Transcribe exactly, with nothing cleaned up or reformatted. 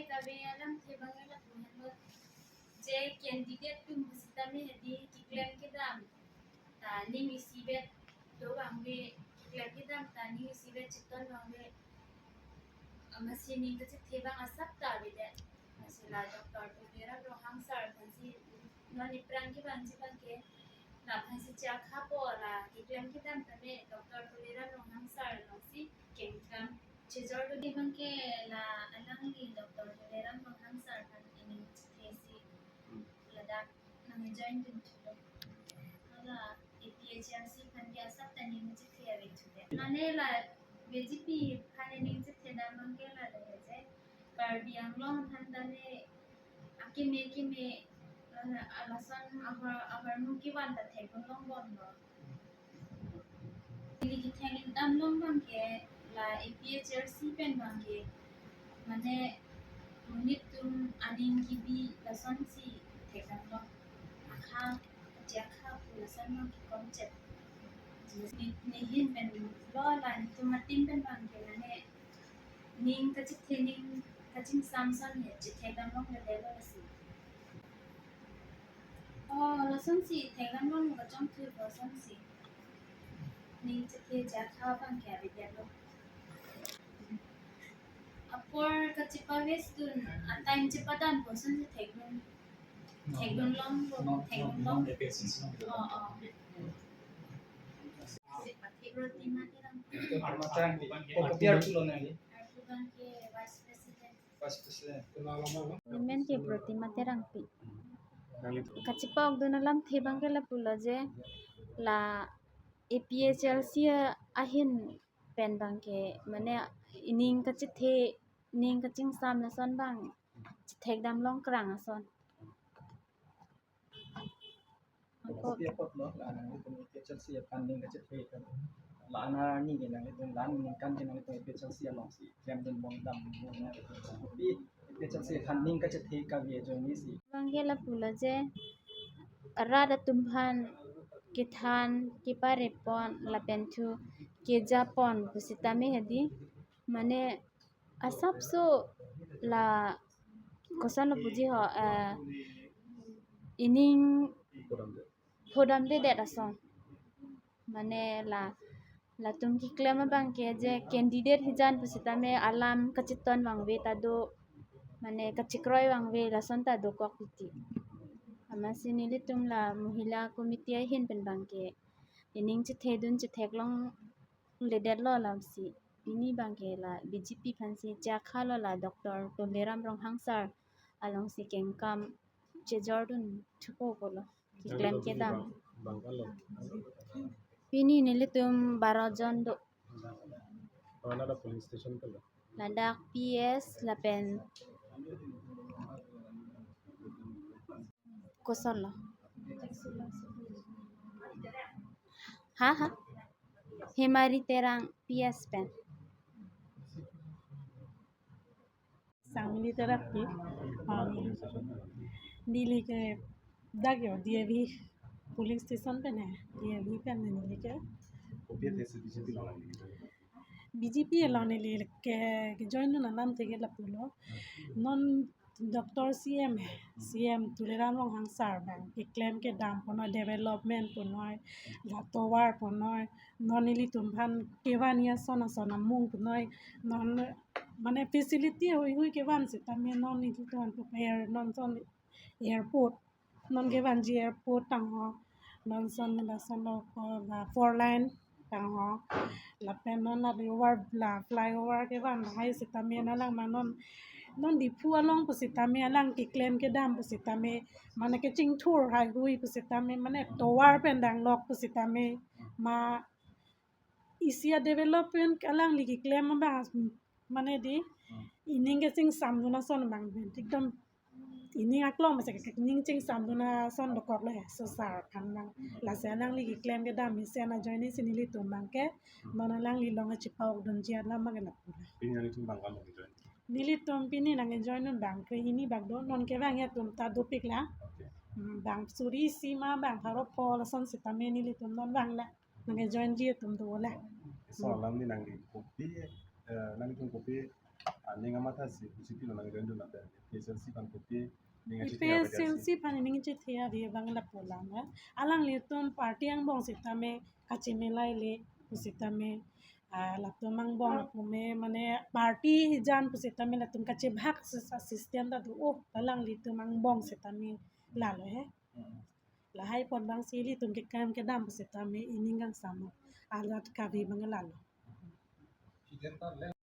Kave alamthe abang lapu henlo je candidate atum pusitame hedi keklem kedam ta ning isivet do abang ve, keklem kedam ta ning isivet cheton abang ve. Amatsi ning kachethe abang asap ta avedet. Amatsi la Doctor Tuliram Ronghang sir aphansi non ipran kevangji abangke, la aphansi chakhapo, la keklem kedam tame Doctor Tuliram Ronghang sir alongsi kengkam chejor do. Abangke la alangli Doctor Tuliram Ronghang sir aphan ining chethesi ladak nang join dun thulo. Hala A P H L C aphan ke asap ta ning chethe avethudet. Mane la B J P aphan ining chethedam abangke la le je Karbi Anglong aphan tame akeme keme, eh, alason ahor ahormu kevan ta thekdun longbomlo. Ili kethekdam long abangke la A P H L C pen abangke mane monit atum aning kebi lasonsi thekdam long. Akha, ajakha pu lason abangke komchet. Ni, nihin pen lo la netum ateam pen abangke mane ning kachethe, ning kachingsam ason he chethekdam longledetlo lasi. Oh, lasonsi thekdam long kachongthu pu asonsi ning chethe jakha abangke avedetlo. Apor kachepaves dun, a-time chepadam pu asonsi thekdun, thekdun long, thekdun long. Oh, oh. Protima Terangpi. Artu abangke Vice President. Vice President. Women ke Protima Terangpi. Kachepa-ok dun alamthe abangke lapulo je la A P H L C ahin pen abangke mane ining kachethe, ning kachingsam lason abang chethekdam long krang ason. Kopi apotlo, la nanglitum A P H L C aphan ning kachethe ka, la anarni ke nanglitum, la aningkan ke nanglitum A P H L C alongsi klemdun bom dam bom na, kopi A P H L C aphan ning kachethe kave ajoinesi? Abangke lapulo je rat atum aphan kethan keparepon lapen thu kejapon pusitame hedi mane asapso la kosonlo puji ho, eh, ining phodamdedet ason. Mane la, latum keklem abangke je candidate hijan pusitame alam kacheton abang ve ta do, mane kachekroi abang ve lason ta dokok titi. Amatsi nelitum la Mohila Committee ahin pen abangke ining chethedun chethek longledetlo lamsi. Pini abangke la B J P aphansi chakha lo, la Doctor Tuliram Ronghang sir alongsi kengkam chejordun thupo pulo. Keklem kedam. Bang, bang kalo. Pini nelitum baro jon do. Mana ada polling station kalo? Ladak P S lapen kosonlo. Ha, ha. Hemari Terang P S pen. Sangmili Terangpi. Ah, neli ke dak yo D A V polling station pen he, D A V pen neli ke. Kopi athesi B J P along neli ke? B J P along neli ke, kejoin dun alamthe ke lapulo. Non Doctor C M, C M Tuliram Ronghang sir abang keklem kedam punoi, development punoi, la tovar punoi, non nelitum aphan kevan ason ason amung punoi, non mane facility hui hui kevan sitame non nelitum aphan prepare, non ason airport, non kevanji airport tangho, non ason lason lo ko la four lane tangho, lapen non la over, la flyover kevan lahai sitame alang ma non, non Diphu along pusitame alang keklem kedam pusitame mane kechingthur haihui pusitame mane tovar pen danglok pusitame ma isi a-development alangli keklem abang mane di ining kachingsamdun ason abang pen ekdom ining aklong masa ke ining chingsamdun ason dokoklo he, so sir aphan abang. Lasi alangli keklem kedam mesen ajoinesi nelitum abangke non alangli along kachepa-ok dunji alam abang lapu. Pini nanglitum bang kam nangjoin? Nelitum pini nangjoin dun bang krehini bak do, non kevang atum ta dopik la. Okay. Hmm, bang suri isi ma bang pharo pho lason sitame nelitum non vanglo. Nangjoinji atum dolang. So, alam ni nangli kopi, eh, nangtum kopi Ning amatha si, si pilo nang join dun lapen A P H L C aphan kopi ning A achi P H L C aphan ning chethe ave abang lapu lang, eh. Alanglitum party angbong setame kachemelaile pu setame, ah, latum angbong lapu me mane party hijan pu setame latum kachebhak si-, sa system ta do, oh, alanglitum angbong setame lalo he. Hmm. Lahai apot abang si ilitum kekam kedam pu setame ining kangsam alat kave abang lalo.